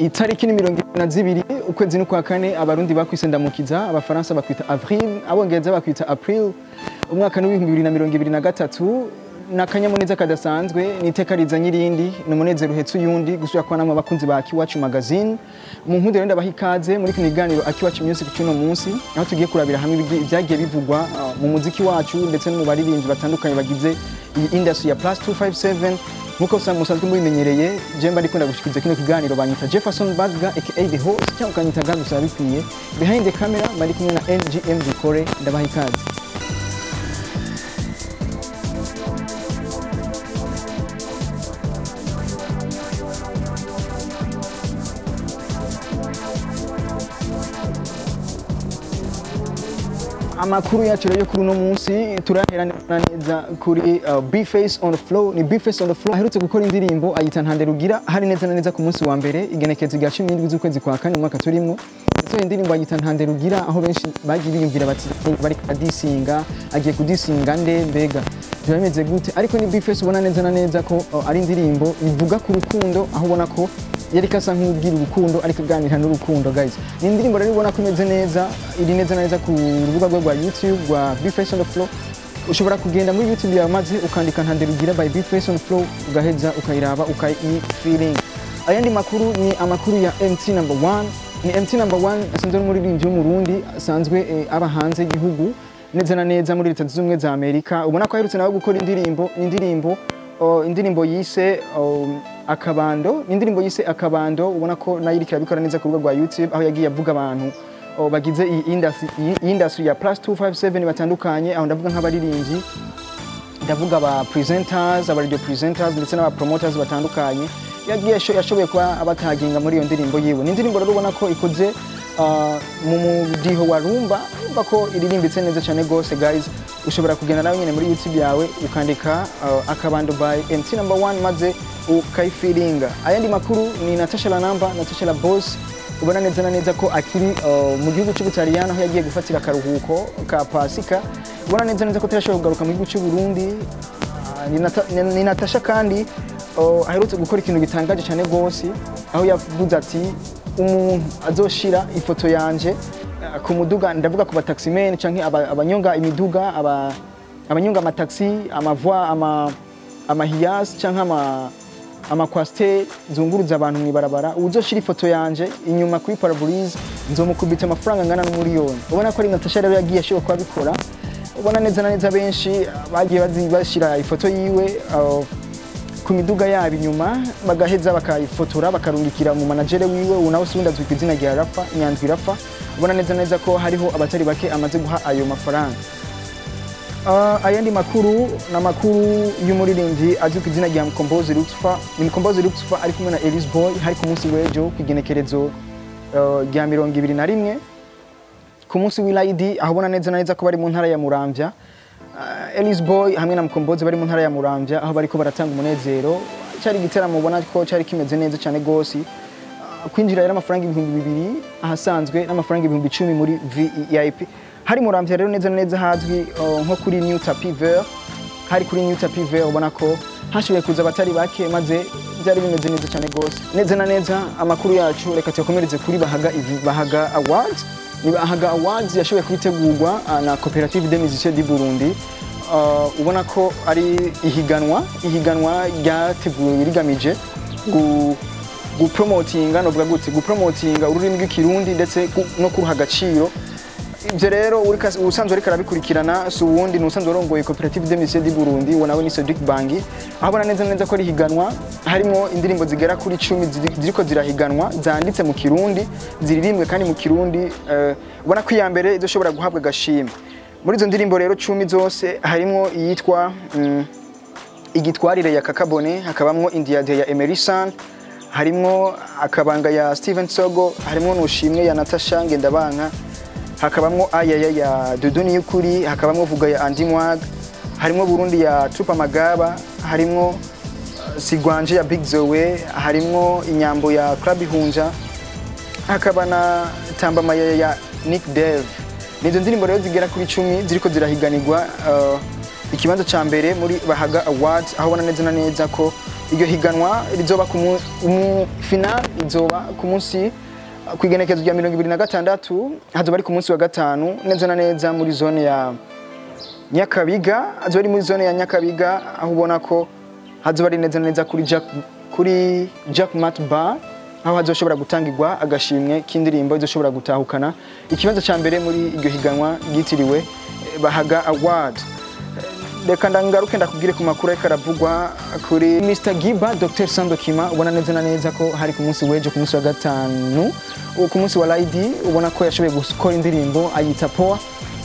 Itariki ni 22 ukwezi n'ukwa kane. Abarundi bakwise Ndamukiza, Abafaransa bakwita Avril, Abongereza bakwita April. Umwaka ni 2023. N'akanyamuneza kadasanzwe, ni iteka rizanye irindi, ni umunezero uhetse uyundi gusubira kuba namwe abakunzi ba Akiwacu Magazine. Mu nkundi rero ndabaha ikaze muri kino kiganiro Akiwacu Music cy'uno munsi, aho tugiye kurabira hamwe ibyagiye bivugwa mu muziki wacu ndetse no mu baririmbyi batandukanye bagize iyi industry ya Plus 257. Nkuko musanzwe mubimenyereye, je mba ndikunda gushikiriza kino kiganiro, banyita Jefferson Bagga aka The Host, cyangwa ukanyita Gaga gusa bikwiye. Behind the camera mba ndi kumwe na NGM Dukore. Ndabaha ikaze. Amakuru yacu rero kuri uno munsi turahera neza na neza kuri B-Face on the Floor. Ni B-Face on the Floor aherutse gukora indirimbo ayita Ntande Rugira, hari neza na neza ku munsi wa mbere, igenekerezo rya 17 z'ukwezi kwa kane umwaka turimwo. Ndetse iyo ndirimbo ayita Ntande Rugira, aho benshi bagiye biyumvira bati bari kadisinga, agiye kudisinga nde, mbega biba bimeze gute? Ariko ni B-Face ubona neza na neza ko ari indirimbo ivuga ku rukundo, aho ubona ko yari kasa nk'ubwira urukundo, ariko aganira n'urukundo. Guys, ni indirimbo rero ubona ko imeze neza, iri neza na neza ku rubuga rwe rwa YouTube rwa B-Face on the Floor. Ushobora kugenda muri YouTube yawe maze ukandika Ntande Rugira by B-Face on the Floor, ugaheza ukayiraba, ukayi-feeling. Ayandi makuru ni amakuru ya MT Number 1. Ni MT Number 1 asanzwe ari umuririmbyi w'Umurundi, asanzwe aba hanze y'igihugu, neza na neza muri Leta Zunze Ubumwe za Amerika. Ubona ko aherutse nawe gukora indirimbo yise Akabando. Ni indirimbo yise Akabando, ubona ko nayo iriko irabikora neza ku rubuga rwa YouTube, aho yagiye avuga abantu bagize iyi industry ya Plus 257 batandukanye. Aho ndavuga nk'abaririmbyi, ndavuga aba presenters, aba radio presenters ndetse n'aba promoters batandukanye. Yagiye yashoboye kuba abataginga muri iyo ndirimbo yiwe. Ni indirimbo rero ubona ko ikoze mu mudiho wa rumba, urumva ko iririmbitse neza cyane gose. Guys, ushobora kugenda nawe nyine muri YouTube yawe ukandika Akabando by MT Number 1 maze ukayifiringa. Ayandi makuru ni Natasha La Namba, Natasha La Boss, ubona neza na neza ko akiri mu gihugu cy'Ubutaliyano, aho yagiye gufatira akaruhuko ka Pasika. Ubona neza neza ko atarashobora kugaruka mu gihugu cy'u Burundi. Ni Natasha kandi aherutse gukora ikintu gitangaje cyane gose, aho yavuze ati umuntu azoshira ifoto yanje ku muduga, ndavuga ku bataximen canke abanyonga imiduga, abanyonga amataxi, amavoie, amaHiace canke amaCoaster zunguruza abantu mw'ibarabara, uzoshira ifoto yanje inyuma kuri pare-brise nzomukubita amafaranga angana n'umuriyoni. Ubona ko ari Natasha rero yagiye ashobora kuba abikora. Ubona neza na neza benshi bagiye bashira ifoto yiwe ku miduga yabo inyuma, bagaheza bakayifotora bakarungikira mu manager wiwe. Ubu nawe usundi azwi ku izina rya Rafa Nyandwi Rafa. Ubona neza neza ko hariho abatari bake amaze guha ayo mafaranga. Ayandi makuru ni amakuru y'umuririmbyi azwi ku izina rya Mkombozi Lutfa. Ni Mkombozi Lutfa ari kumwe na Elise Boy, hari ku munsi w'ejo ku igenekerezo rya 21, ku munsi w'Ilayidi, aho ubona neza na neza ko bari mu ntara ya Muramvya. Elise Boy hamwe na Mkombozi bari mu ntara ya Muramvya, aho bariko baratanga umunezero. Cyari igiteramo ubona ko cyari kimeze neza cyane gose. Kwinjira yari amafaranga 2000 ahasanzwe n'amafaranga 10,000 muri VIP. Hari Muramvya rero neza na neza hazwi nko kuri New Tapis Vert. Hari kuri New Tapis Vert, ubona ko hashoboye kuza abatari bake, maze byari bimeze neza cyane gose. Neza na neza amakuru yacu reka tuyakomereze kuri Bahaga Awards. Ni Bahaga Awards yashoboye kubitegurwa na Coopérative des Musiciens du Burundi. Ubona ko ari ihiganwa ryateguwe rigamije gupromotinga, novuga gute, gupromotinga ururimi rw'Ikirundi ndetse no kuruha agaciro. Ivyo rero usanzwe ariko arabikurikirana si uwundi, ni usanzwe arongoye Coopérative des Musiciens du Burundi, uwo nawe ni Cedric Bangi. Aho abona neza neza ko ari higanwa harimo indirimbo zigera kuri 10 ziriko zirahiganwa, zanditse mu Kirundi, ziririmbwe kandi mu Kirundi. Ubona ko iya mbere izoshobora guhabwa agashimwe. Muri izo ndirimbo rero 10 zose harimo iyitwa Igitwarire ya Kakabone, hakabamwo Indiade ya Emerson, harimwo Akabanga ya Steven Sogo, harimwo Nushimwe ya Natasha Ngendabanka, hakabamwo Ayaya ya Dudu Niyukuri, hakabamwo Vuga ya Andy Mwag, harimwo Burundi ya Tupa Magaba, harimwo Sigwanje ya Big Zoe, harimwo Inyambo ya Club Ihunja, hakaba na Tamba Mayaya ya Nick Dev. Nizo ndirimbo rero zigera kuri 10 ziriko zirahiganirwa ikibanza ca mbere muri Bahaga Awards, aho ubona neza na neza ko Iryo higanwa rizoba ku final izoba ku munsi ku igenekerezo rya 26, hazoba ari ku munsi wa gatanu neza na neza muri zone ya Nyakabiga. Hazoba ari muri zone ya Nyakabiga, aho ubona ko hazoba ari neza na neza kuri Jack Mat Bar, aho hazoshobora gutangirwa agashimwe k'indirimbo izoshobora gutahukana ikibanza ca mbere muri iryo higanwa ryitiriwe Bahaga Award. Reka ndangaruke ndakubwire ku makuru ariko aravugwa kuri Mr Giba Dr Sandokima. Ubona neza na neza ko hari ku munsi w'ejo, ku munsi wa gatanu, ku munsi wa Laidi, ubona ko yashoboye gukora indirimbo ayita Poa.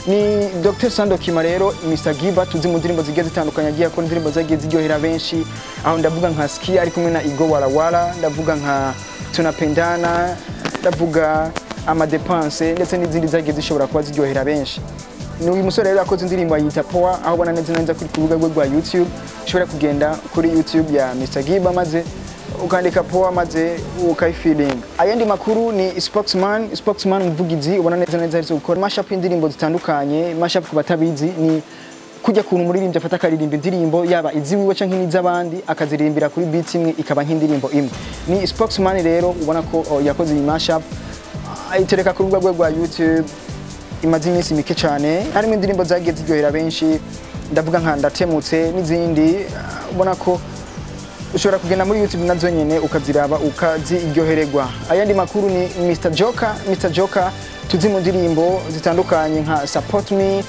Ni Dr Sandokima rero Mr Giba tuzi mu ndirimbo zigiye zitandukanye, agiye akora indirimbo zagiye ziryohera benshi. Aho ndavuga nka Ski ari kumwe na Igo Walawala, ndavuga nka Tunapendana, ndavuga Amadepanse, ndetse n'izindi zagiye zishobora kuba ziryohera benshi. Ni uyu musore rero yakoze indirimbo ayita Poa, aho ubona neza neza kuri ku rubuga rwe rwa YouTube. Ushobora kugenda kuri YouTube ya Mr Giba maze ukandika Poa maze ukayifilinga. Ayandi makuru ni Spokesman umuvugizi, ubona neza neza aherutse gukora mashup y'indirimbo zitandukanye. Mashup, ku batabizi, ni kujya kuntu umuririmbyi afata akaririmba indirimbo yaba iziwiwe canke n'iz'abandi, akaziririmbira kuri beat imwe, ikaba nk'indirimbo imwe. Ni Spokesman rero ubona ko yakoze iyi mashup, ayitereka ku rubuga rwe rwa YouTube. Imaze iminsi mike cyane, harimo indirimbo zagiye ziryohera benshi, ndavuga nka Ndatemutse n'izindi. Ubona ko ushobora kugenda muri YouTube nazo nyene ukaziraba ukaziryohererwa. Ayandi makuru ni Mr Joker. Mr Joker tuzi mu ndirimbo zitandukanye nka Support Me,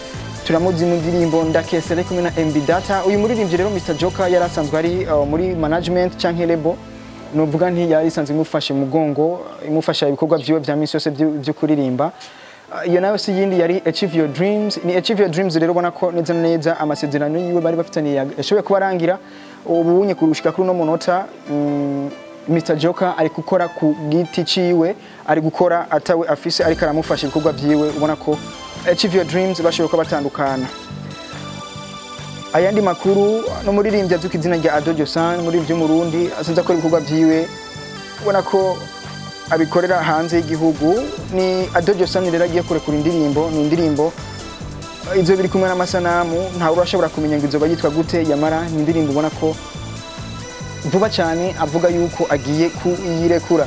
turamuzi mu ndirimbo Ndakesere kumwe na MB Data. Uyu muririmbyi rero Mr Joker yari asanzwe ari muri management canke label, nuvuga nti yari isanzwe imufashe mu mugongo, imufasha ibikorwa vyiwe vya misi yose vyo kuririmba. Iyo nayo si yindi, yari Achieve Your Dreams. Ni Achieve Your Dreams rero ubona ko neza na neza amasezerano yiwe bari bafitaniye yashoboye kuba arangira. Ubu unye kurushika kuri uno munota, Mr Joker ari gukora ku giti ciwe, ari gukora atawe afise ariko aramufasha ibikorwa vyiwe. Ubona ko Achieve Your Dreams bashoboye kuba batandukana. Ayandi makuru no muririmbyi azwi ku izina rya Ado Josan, umuririmbyi w'Umurundi asanzwe akora ibikorwa vyiwe, ubona ko abikorera hanze y'igihugu. Ni Ado Josan rero agiye kurekura indirimbo. Ni indirimbo izo biri kumwe n'amasanamu, ntawe urashobora kumenya ngo izoba yitwa gute. Yamara ni indirimbo ubona ko vuba cyane avuga yuko agiye kuyirekura.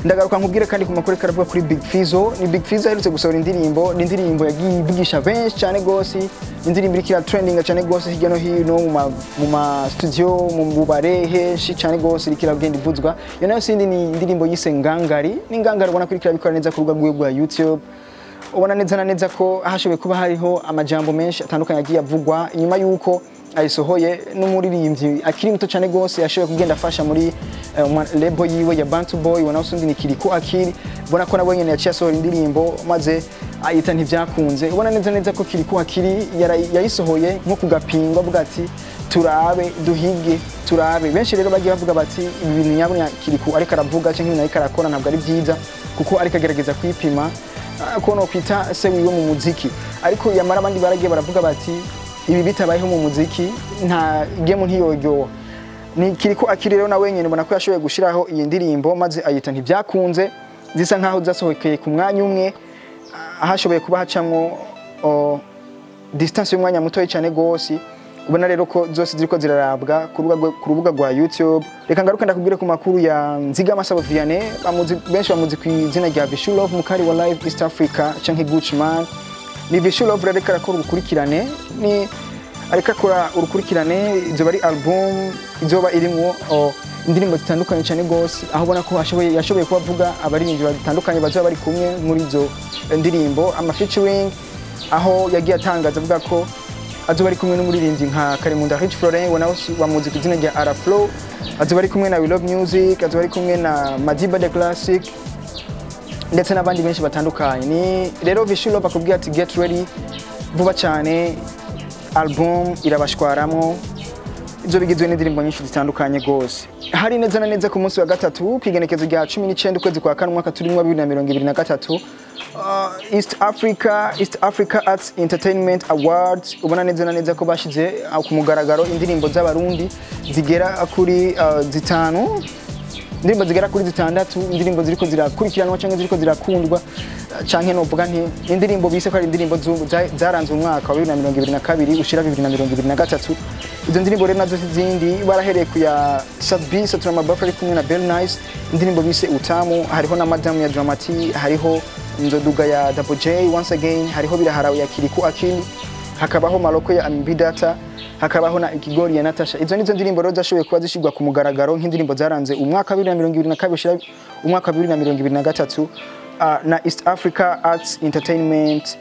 Ndagaruka nkubwire kandi ku makuru karavuga kuri Big Fizzo. Ni Big Fizzo aherutse gusohora indirimbo. Ni indirimbo yagiye ivugisha benshi cyane gose, indirimbo iriko ira trending cyane gose hirya no hino mu ma studio, mu bubare henshi cyane gose, iriko iragenda ivuzwa. Iyo nayo sindi, ni indirimbo yise Ngangari. Ni Ngangari ubona ko iriko irabikora neza ku rubuga rwiwe rwa YouTube. Ubona neza na neza ko hashoboye kuba hariho amajambo menshi atandukanye agiye avugwa inyuma y'uko ayisohoye. N'umuririmbyi akiri muto cyane gose yashoboye kugenda afasha muri label yiwe ya Bantu Boy, ubona usundi ni Kiriko Akiri, ubona ko nawe nyene yaciye asohora indirimbo maze ayita Ntivyakunze. Ubona neza neza ko Kiriko Akiri yayisohoye nko kugapingo, avuga ati turabe duhige turabe. Benshi rero bagiye bavuga bati ibi bintu nyabona Kiriko ariko aravuga canke ibintu ariko arakora ntabwo ari byiza, kuko ariko agerageza kwipima ko no kwita se wiwe mu muziki. Ariko yamara abandi baragiye baravuga bati ibi bitabayeho mu muziki nta game ntiyoryoha. Ni Kiriko Akiri rero nawe nyene ubona ko yashoboye gushiraho iyi ndirimbo maze ayita Ntivyakunze, zisa nkaho zasohokeye ku mwanya umwe, ahashoboye kuba hacamwo distance y'umwanya mutoya cyane gose. Ubona rero ko zose ziriko zirarabwa ku rubuga rwa YouTube. Reka ngaruke ndakubwire ku makuru ya Nziga Masabo Vianney. Bamuzi benshi bamuzi ku izina rya Vishu Love, mukari wa Live East Africa canke Gucci Man. Ni Vishu Love rero ariko arakora urukurikirane, ni ariko akora urukurikirane, izoba ari album izoba irimwo indirimbo zitandukanye cyane gose, aho ubona ko yashoboye kuba avuga abaririmbyi batandukanye bazoba bari kumwe muri izo ndirimbo, ama featuring, aho yagiye atangaza avuga ko azoba ari kumwe n'umuririmbyi nka Karimunda Rich Florent, we nawe bamuzi ku izina rya Araflo, azoba ari kumwe na We Love Music, azoba ari kumwe na Madiba The Classic, ndetse n'abandi benshi batandukanye. Ni rero Vishu Love akubwira ati get ready, vuba cyane album irabashwaramo, ibyo bigizwe n'indirimbo nyinshi zitandukanye gose. Hari neza na neza ku munsi wa gatatu, ku igenekezo rya 19 ukwezi kwa kane umwaka turimo wa 2023, East Africa Arts Entertainment Awards, ubona neza na neza ko bashize ku mugaragaro indirimbo z'Abarundi zigera kuri zitanu, indirimbo zigera kuri zitandatu, indirimbo ziriko zirakurikiranwa cyangwa ziriko zirakundwa, canke novuga nti indirimbo bise ko ari indirimbo zaranze umwaka wa 2022 ushira 2023. Izo ndirimbo rero nazo zindi barahereye ku ya Sat-B, Saturama Buffer ari kumwe na Bell Nice, indirimbo bise Utamu, hariho na Madam ya Dramati, hariho Nzoduga ya Double J once again, hariho Biraharawe ya Kiriku Akili, hakabaho Maloko ya Ambidata, hakabaho na Ikigori ya Natasha. Izo nizo ndirimbo rero zashoboye kuba zishirwa ku mugaragaro nk'indirimbo zaranze umwaka wa 2022 ushira umwaka wa 2023 na East Africa Arts Entertainment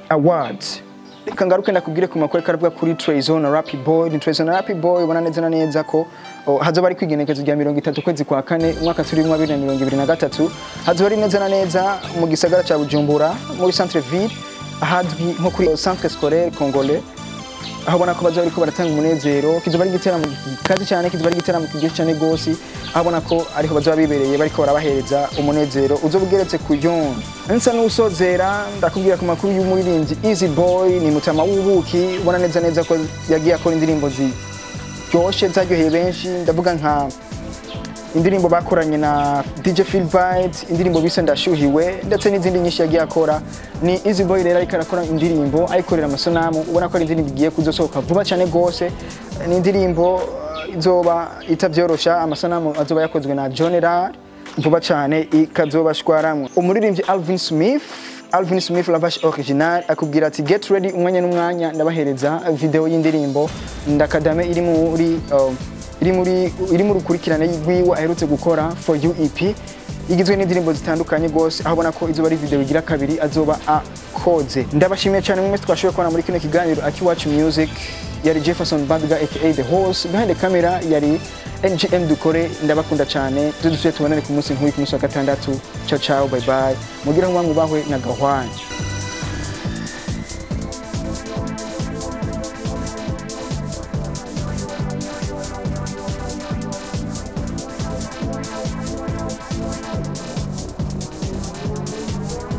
Awards. Reka ngaruke ndakubwire ku makuru karavuga kuri Trayzon na Rappy Boy. Ni Trayzon na Rappy Boy ubona neza na neza ko hazoba ari kwigenekezo rya 30 kwezi kwa kane umwaka turimo wa 2023, hazoba ari neza na neza mu gisagara ca Bujumbura muri centre ville, ahazwi nko kuri Centre Scolaire Congolais, aho ubona ko bazoba bariko baratanga umunezero. Kizoba ari igiteramo gikaze cyane, kizoba ari igiteramo kiryoshye cyane gose, aho ubona ko ariho bazoba bibereye bariko barabahereza umunezero uzoba ugeretse ku yundi. Nsa n'usozera ndakubwira ku makuru y'umuririmbyi Easy Boy, ni mutama w'ubuki, ubona neza neza ko yagiye akora indirimbo ziryoshe zaryoheye benshi. Ndavuga nka indirimbo bakoranye na DJ Phil Bite, indirimbo bise Ndashuhiwe, ndetse n'izindi nyinshi yagiye akora. Ni Easy Boy rero ariko arakora indirimbo ayikorera amasanamu, ubona ko ari indirimbo igiye kuzosohoka vuba cyane gose. Ni indirimbo izoba itavyorosha, amasanamu azoba yakozwe na John Rar vuba cyane ikazobashwaramwe. Umuririmbyi Alvin Smith, Alvin Smith Lavash Original, akubwira ati get ready, umwanya n'umwanya ndabahereza video y'indirimbo Ndakadame iri muri iri mu rukurikirane rwiwe aherutse gukora For You EP, igizwe n'indirimbo zitandukanye gose, aho ubona ko izoba ari video igira kabiri azoba akoze. Ndabashimiye cyane mwese twashoboye kubona muri kino kiganiro Akiwacu Music. Yari Jefferson Badga aka The Horse, behind the camera yari NGM Dukore. Ndabakunda cyane, tudusuye tubonane ku munsi nk'uyu ku munsi wa gatandatu. Ciao ciao, bye bye, mugire aho mwubahwe na gahwane.